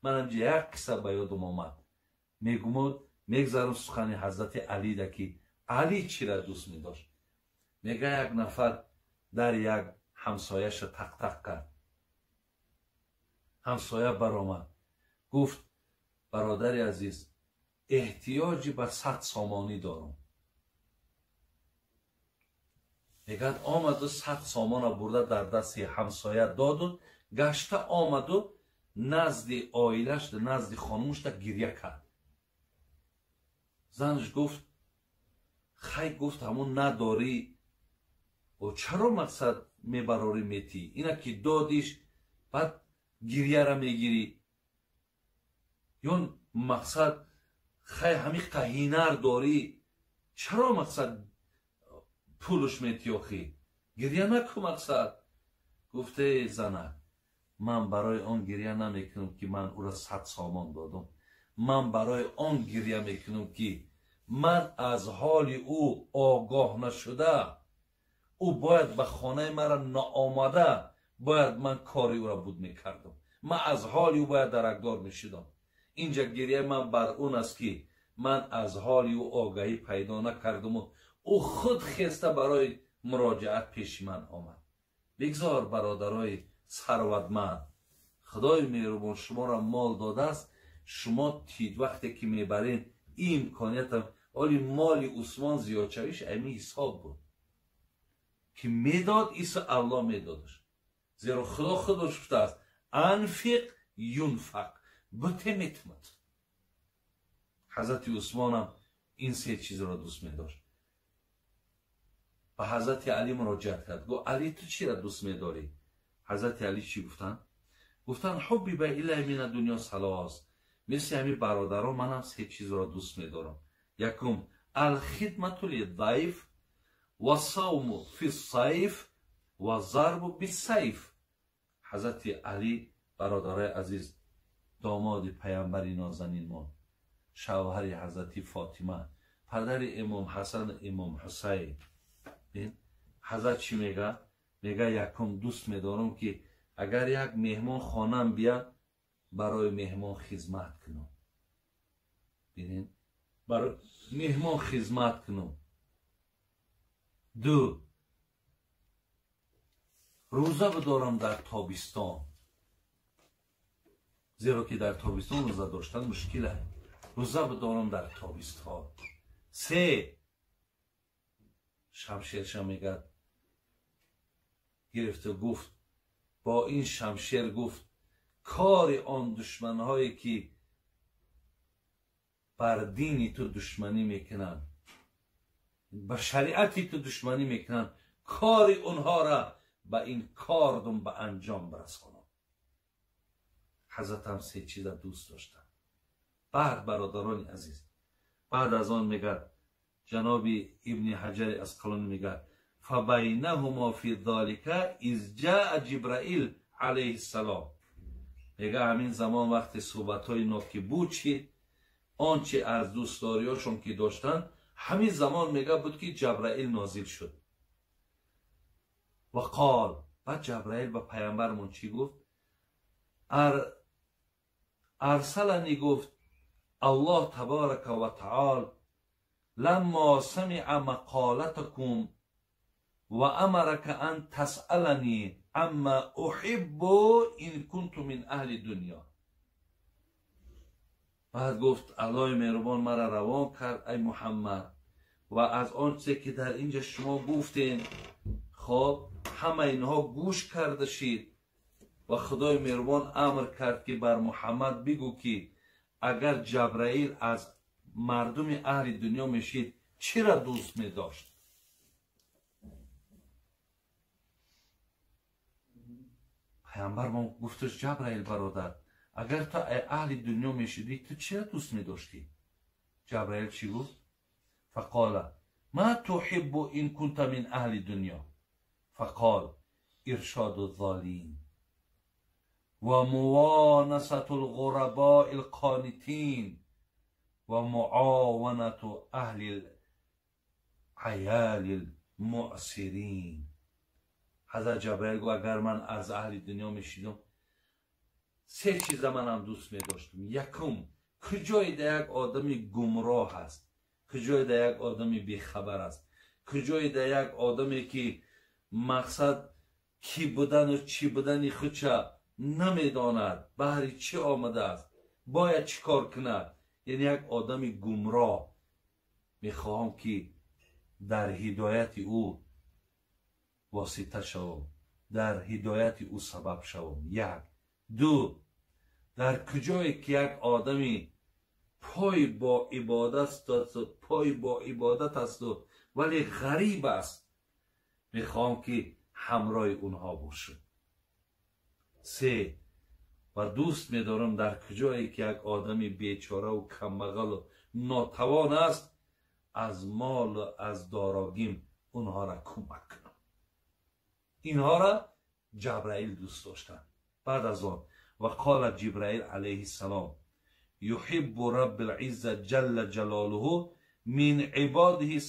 Манам як қисса ба ёдам омад. Мегумод мегзарам сухани ҳазрати Алида, ки Али чира дӯст медошт. Мега як нафар дар як ҳамсояша тақ-тақ кард. Ҳамсоя баромад. Гуфт: бародари азиз, эҳтиёҷи ба 100 сомонӣ дорам. Мегӯяд омаду 100 сомона бурда дар дасти ҳамсоя доду, гашта омаду назди оилаш, назди хонумушда гиря кард. Занаш гуфт: хай, гуфт, ҳамун надорӣ, чаро мақсад мебарорӣ метӣ? Ина ки додиш, баъд гирьяра мегирӣ. Ё мақсад хай ҳамин қаҳинар дорӣ, чаро мақсад пулш метӣ охӣ? Гирья наку мақсад. Гуфте: занак, ман барои он гирья намекунам, ки ман ӯро 100 сомон додам. Ман барои он гирья мекунам, ки ман аз ҳоли ӯ огоҳ нашуда, ӯ бояд ба хонаи мара наомада, бояд ман кори ӯро буд мекардам. Ман аз ҳоли ӯ бояд даракдор мешудам. Инҷа гирьяи ман бар он аст, ки ман аз ҳоли ӯ огаҳӣ пайдо накардаму ӯ худ хеста барои муроҷиат пеши ман омад. Бигзор бародарои сарватманд, Худои меҳрубон шуморо мол додааст, шумо вақте ки мебаред ин имкониятам. Оли моли Усмон зиёдшавиш ами ҳисоб буд, ки медод, исо Аллоҳ медодаш. Зеро Худо худаш гуфтааст: анфиқ юнфақ, буте метмад. Ҳазрати Усмонам ин се чизро дӯст медошт. Ба ҳазрати Али муроҷиат кард, гуфт: Али, ту чиро дӯст медорӣ? Ҳазрати Али чӣ гуфтанд? Гуфтанд: ҳубиба илай мина дунё салос. Мисли ҳамин бародарон манам се чизро дӯст медорам. Якум, алхидмату лидайф, ва савму фи сайф, ва зарбу бисайф. Ҳазрати Али, бародарои азиз, домоди паямбари нозанинмон, шавҳари ҳазрати Фотима, падари имом Ҳасан, имом Ҳусайн. Ҳазрат чӣ мега? Мега: якум, дӯст медорам, ки агар як меҳмон хонам бияд, барои меҳмон хизмат кунам. Бинед, барои меҳмон хизмат кунам. Ду, рӯза бидорам дар тобистон, зеро ки дар тобистон рӯза доштан мушкил аст. Рӯза бидорам дар тобистон. Се, шамшерша мегӯяд гирифта, гуфт бо ин шамшер, гуфт, кори он душманҳое ки бар дини ту душманӣ мекунанд, ба шариати ту душманӣ мекунанд, кори онҳоро ба ин кордум ба анҷом бирасонам. Ҳазратам се чиза дӯст доштанд. Баъд, бародарони азиз, баъд аз он мегӯяд ҷаноби Ибни Ҳаҷари Асқалонӣ, мегӯяд: фабайнаҳумо фи залика из ҷаа Ҷибраил алайҳиссалом. Мега ҳамин замон вақте суҳбатҳои ноки буд шид, он чи аз дӯстдориҳошон ки доштанд, ҳамин замон мега буд, ки Ҷабраил нозил шуд. Ва қол, баъд Ҷабраил ба паямбармон чӣ гуфт? Арсалани, гуфт, Аллоҳ табарака ва таол ламма самиа мақолатакум ва амарака ан тасъалани амма уҳиббу ин кунту мин аҳли дунё. Баъд гуфт: Аллоҳи меҳрубон мара равон кард, ай Муҳаммад, ва аз он чизе ки дар инҷа шумо гуфтем, хоб, ҳама инҳо гӯш карда шид, ва Худои меҳрубон амр кард, ки бар Муҳаммад бигӯ, ки агар Ҷабраил аз мардуми аҳли дунё мешид, чира дӯст медошт? Паямбар мо гуфташ: Ҷабраил бародар, агар ту аҳли дунё мешудӣ, ту чира дӯст медоштӣ? Ҷабраил чӣ гуфт? Фақола ма туҳиббу ин кунта мин аҳли дунё? Фақол иршоду золин ва муонасату лғурабои лқонитин ва муованату аҳли аёли лмуъсирин. Ҳазрат Ҷабраил гуфт агар ман аз аҳли дунё мешидам, се чиза манам дӯст медоштам. Якум, куҷое да як одами гумроҳ аст, куҷое да як одами бехабар аст, куҷое да як одаме ки мақсад кӣ будану чӣ будани худша намедонад, баҳри чӣ омадааст, бояд чӣ кор кунад, яъне як одами гумроҳ, мехоҳам ки дар ҳидояти ӯ восита шавам, дар ҳидояти ӯ сабаб шавам. Як. Ду, дар куҷое ки як одами пой бо ибодат асту вале ғариб аст, мехоҳам ки ҳамроҳи онҳо бошам. Се, ва дӯст медорам дар куҷое ки як одами бечораву камбағалу нотавон аст, аз молу аз дорогим онҳоро кӯмак кунам. Инҳоро Ҷабраил дӯст доштанд. Баъд аз он ва қола Ҷибраил алайҳиссалом юҳиббу раббил изза ҷалла ҷалолуҳу мин ибодиҳи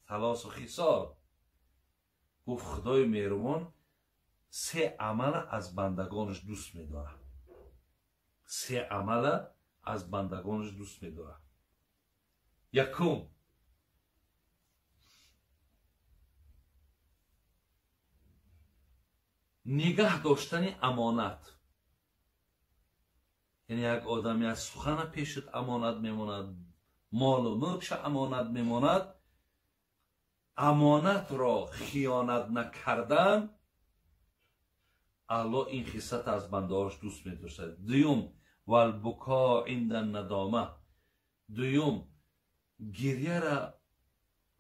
салосу хисол. Гуфт Худои меҳрубон се амала аз бандагонаш дӯст медорад. Се амала аз бандагонаш дӯст медорад. Якум, нигаҳ доштани амонат. Яъне як одаме аз сухана пешат амонат мемонад, молу мулкша амонат мемонад, амонатро хиёнат накардан, Аллоҳ ин хислат аз бандаҳош дӯст медоштад. Дуюм, валбуко инда надома. Дуюм, гирьяра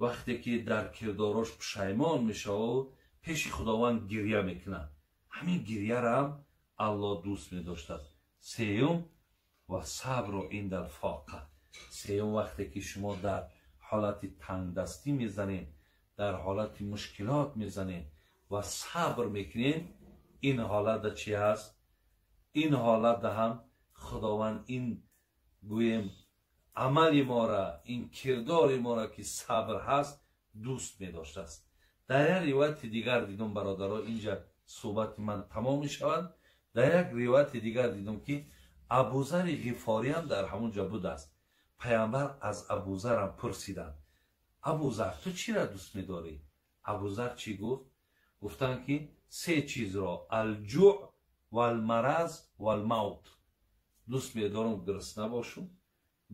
вақте ки дар кирдорош пушаймон мешавад, пеши Худованд гирья мекунад. Ҳамин гирьяраам Аллоҳ дӯст медоштад. Сеюм, ва сабру индал фоқа. Сеюм, вақте ки шумо дар ҳолати тангдастӣ мезанед, дар ҳолати мушкилот мезанед ва сабр мекунед, ин ҳолатда чи ҳаст? Ин ҳолатда ҳам Худованд ин гӯем амали мора, ин кирдори мора ки сабр ҳаст, дӯст медоштааст. Дар як ривояти дигар дидум, бародаро, инҷа суҳбати ман тамом мешавад. Дар як ривояти дигар дидум ки Абузари Ғифориам дар ҳамон ҷо будааст. Паямбар аз Абузарам пурсиданд: Абузар, ту чиро дӯст медорӣ? Абузар чӣ гуфт? Гуфтанд ки се чизро: алҷӯъ валмараз валмавт. Дӯст медорам гурусна бошум,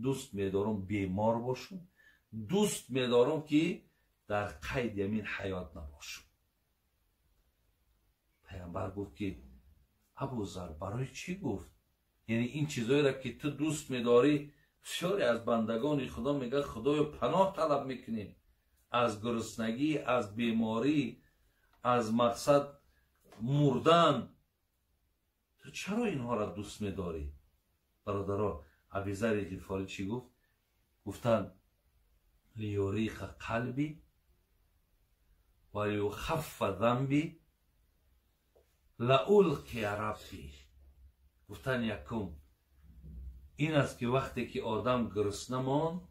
дӯст медорам бемор бошум, дӯст медорам ки дар қайди ҳамин ҳаёт набошум. Паямбар гуфт ки Абузар, барои чӣ гуфт? Яъне ин чизоеро ки ту дӯст медорӣ, бисёре аз бандагони Худо мегӯяд Худоё паноҳ талаб мекунем аз гуруснагӣ, аз беморӣ, аз мақсад мурдан. Ту чаро инҳоро дӯст медорӣ? Бародаро, Абизари Ғифорӣ чӣ гуфт? Гуфтанд лиюриха қалби ва лиюхаффа занби лаулқия рабби. Гуфтанд якум ин аст ки вақте ки одам гурусна монд,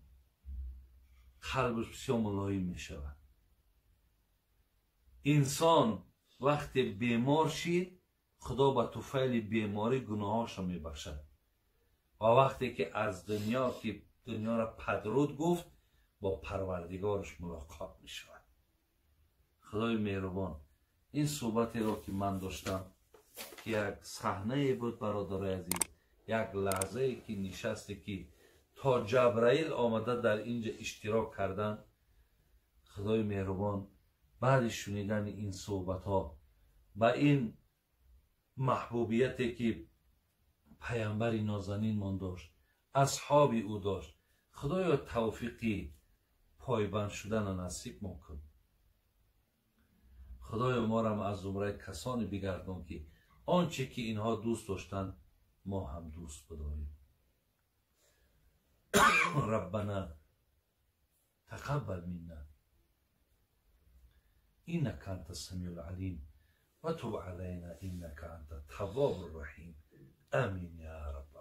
қалбаш бисёр мулоим мешавад. Инсон вақте бемор шид, Худо ба туфайли беморӣ гуноҳошро мебахшад. Ва вақте ки аз дунё ки дунёро падруд гуфт, бо Парвардигораш мулоқот мешавад. Худои меҳрубон, ин суҳбатеро ки ман доштам, ки як саҳнае буд, бародарои азиз, як лаҳзае ки нишасте ки то Ҷабраил омада дар инҷа иштирок кардан, Худои меҳрубон баъди шунидани ин суҳбатҳо ба ин маҳбубияте ки паямбари нозанинмон дошт, асҳоби ӯ дошт, Худоё тавфиқи пойбанд шудана насибмон кун. Худоё морам аз зумраи касоне бигардон ки он че ки инҳо дӯст доштанд, мо ҳам дӯст бидорем. Раббана тақаббал минна иннака анта самиул алим ва туб алайна иннака анта таввобур раҳим. Амин я рабб.